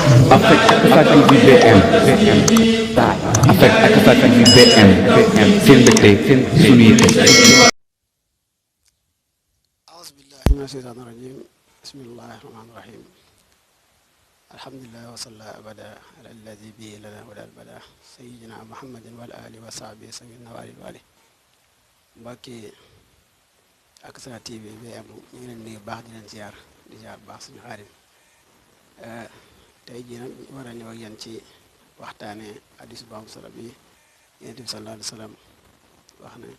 Affect ak BBM daal affect ak BBM seen mbégte seen suñu yitte. أعوذ بالله من الشيطان الرجيم بسم الله الرحمن الرحيم الحمد لله وصلى أبدا على الذي به لنا ولا البلا سيدنا محمد والآل وصحبه سيدنا وآل الوالي mbokki ak Safina TV BM ñu ngi leen nuyu baax di leen ziar di ziar baax suñu xaarim tey jii nag ñu war a ñëw ak yéen ci waxtaane hadiis bu am solo bi Yonent bi sallallahu alayhi wa sallam wax ne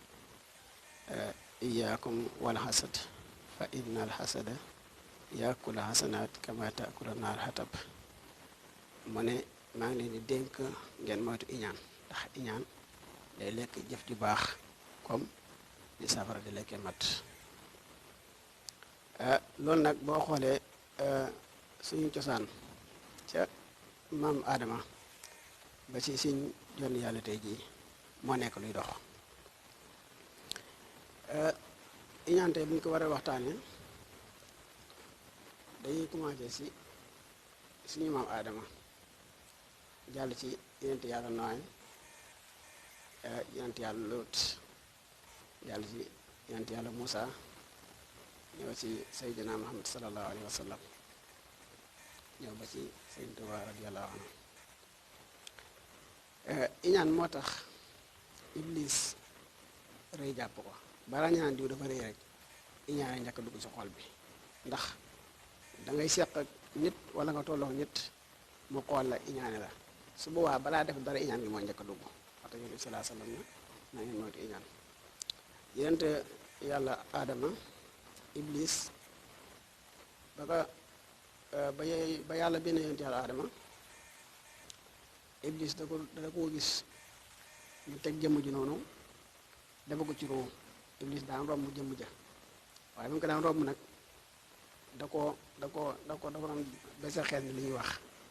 iyaakum wal hasad fa inna al hasada yaakulu hasanat kama taakulu naar xatab mu ne maa ngi leen di dénk ngeen moytu iñaan ndax iñaan day lekk jëf ju baax comme di safara di lekkee mat loolu nag boo xoolee suñu cosaan ca maam Adama ba ci suñ jonn yàlla tey jii moo nekk luy dox iñaan tey bu ñu ko war a waxtaanee dañuy commencé si suñu maam Adama jàll ci yonent yàlla Nooy yonent yàlla Lóot jàll ci yonent yàlla Muusa ñëw ci Seydina Muhammad sallallahu alayhi wa sallam ñëw ba ci Sëriñ Tuubaa radiyallahu anhu iñaan moo tax Iblis rëy jàpp ko balaa ñu naan diw dafa rëy rek iñaan njëkk dugg ci xol bi ndax da ngay seq ak nit wala nga tolloo nit mu xool la iñaane la su boobaa balaa def dara iñaan gi mooy njëkk a dugg wax dëgg yàlla salaa salaam na ngeen moytu iñaan yonent yàlla Adama Iblis ba yàlla benn yonent yàlla Adama Iblis da koo gis ñu teg jëmm ji noonu dafa ko ci ruu Iblis daan romb jëmm ja waaye bu mu ko daan romb nag da ko doon ba sa xel ni li ñuy wax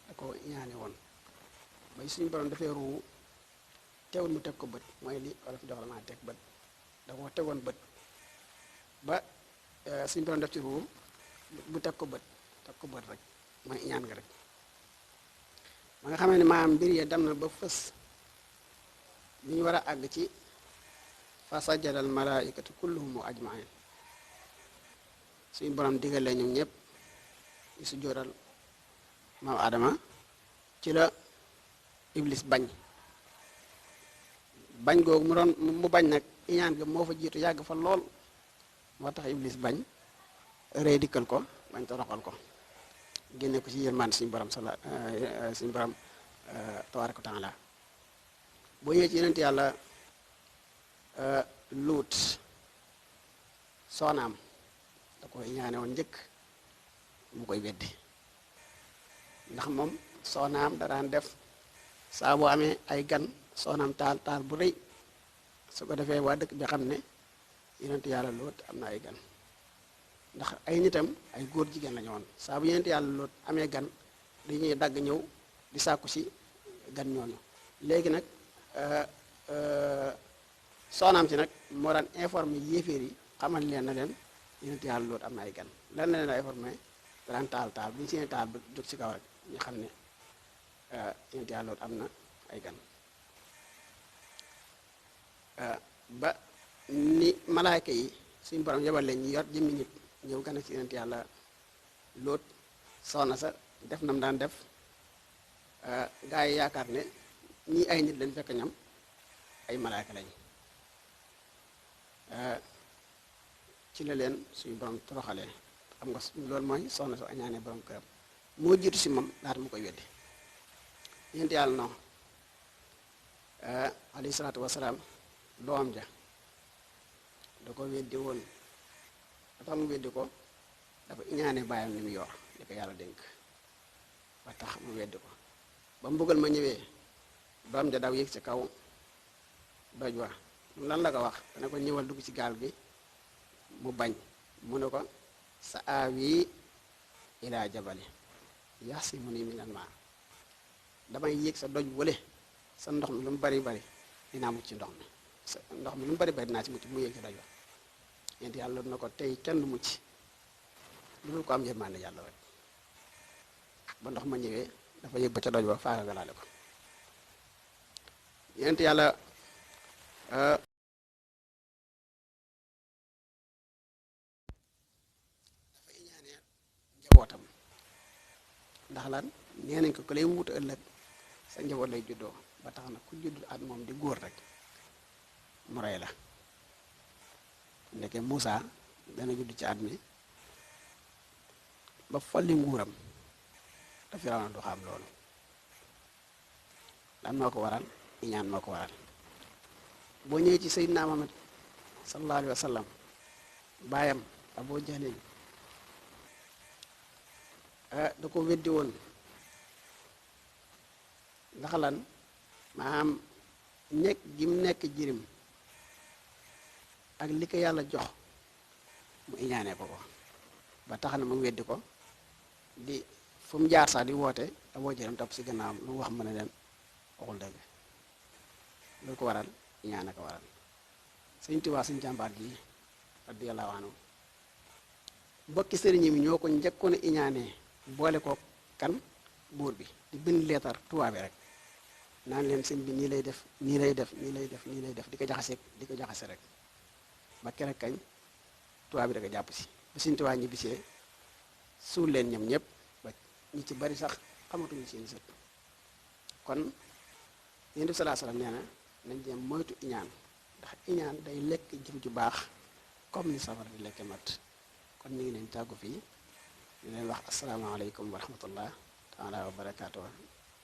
da ko ñaane woon bay suñu borom dafay ruu teewul mu teg ko bët mooy li wala fi jox la naa teg bët da ko tegoon bët ba suñu borom def ci ruu bu teg ko bët rek mooy ñaan nga rek ma nga xamee ne maanaam mbir yee dem na ba fës li ñu war a àgg ci fa sajada al malaikatu kulluhum ajmain suñu borom digale ñoom ñëpp ñu su jóoral maam Adama ci la Iblis bañ googu mu bañ nag iñaan ga moo fa jiitu yàgg fa lool moo tax Iblis bañ rëy dikkal ko bañ toroxal ko génne ko ci yërmande suñu borom suñu borom tabaaraka wa taala boo ñëwee ci yonent yàlla Luut soxnaam da ko iñaane woon njëkk mu koy weddi ndax moom soxnaam da daan def saa boo amee ay gan soxnaam taal bu rëy su ko defee waa dëkk bi xam ne yonent yàlla Luut am na ay gan ndax ay nitam ay góor jigéen la ñu woon saa bu yonent yàlla Luut amee gan dañuy dagg ñëw di sàkku si gan ñooñu léegi nag soxnaam si nag moo daan informé yéeféer yi xamal leen na leen yonent yàlla Luut am na ay gan lan la leen a informé daan taal bu ñu seen taal ba jóg ci kaw rek ñu xam ne yonent yàlla Luut am na ay gan ba ni malaayka yi suñu borom yebal leen ñu yor jëmmi nit ñëw gën a ci yonent yàlla Luut soxna sa def nam daan def gaa yi yaakaar ne ñii ay nit lañ fekk ñam ay malaayka lañ ci la leen suñu borom toroxalee xam nga loolu mooy soxna soo añaanee borom këram moo jiitu si moom laata mu koy weddi yonent yàlla non alayhi salaatu wasalaam doom ja da ko weddi woon dafa mu weddi ko dafa iñaane bàyyam ni mu yor li ko yàlla dénk ba tax mu weddi ko ba mbugal ma ñëwee doom ja daw yéeg ci kaw doj wa lan la ko wax dana ko ñëwal dugg ci gaal gi mu bañ mu ne ko sa aawi ilaa jabali yaxsimuni minal maa damay yéeg sa doj wële sa ndox mi lu mu bari bari dinaa mucc ci ndox mi sa ndox mi lu mu bari bari dinaa ci mucc mu yéeg ci doj wa yéen yàlla na ko tey kenn du mucc lu dul ko am yërmande yàlla rek ba ndox ma ñëwee dafa yëg ba ca doj ba faagagalaale ko yonent yàlla dafa iñaanee njabootam ndax lan nee nañ ko ku lay wuutu ëllëg sa njaboot lay juddoo ba tax na ku judd at moom di góor rek mu rey la ndeke Moussa dana judd ci at mi ba folli nguuram te Firawna du xam loolu lan moo ko waral iñaan moo ko waral boo ñëwee ci Seydina Muhammad sallallahu alayhi wa sallam baayam Abu Jahlin da ko weddi woon ndax lan maanaam nekk gi mu nekk jirim ak li ko yàlla jox mu iñaanee ko ko ba tax na mu weddi ko di fu mu jaar sax di woote Abu Jahlin topp si gannaawam lu mu wax mu ne leen waxul dëgg lu ko waral iñaan a ko waral Sëñ Tuubaa suñ jàmbaar ji radiyallahu anhu mbokki sëriñ mi ñoo ko njëkkoon a iñaanee boole ko kan buur bi di bind leetar tubaab bi rek naan leen sëñ bi nii lay def nii lay def nii lay def nii lay def di ko jaxase rek ba keroog kañ tubaab bi da ko jàpp si ba Sëñ Tuubaa ñibbisee suul leen ñoom ñëpp ba ñi ci bari sax xamatuñu seeni sët kon Yonent bi salaa salaam nee na nañ jéem moytu iñaan ndax iñaan day lekk jëf ju baax comme ni safara di lekke mat kon ñu ngi leen tàggu fii di leen wax asalaamaaleykum wa rahmatullah taala wa barakaatu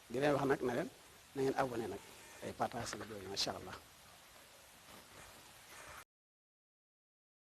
di leen wax nag na leen na ngeen abonné nag day partage vidéo yi macha allah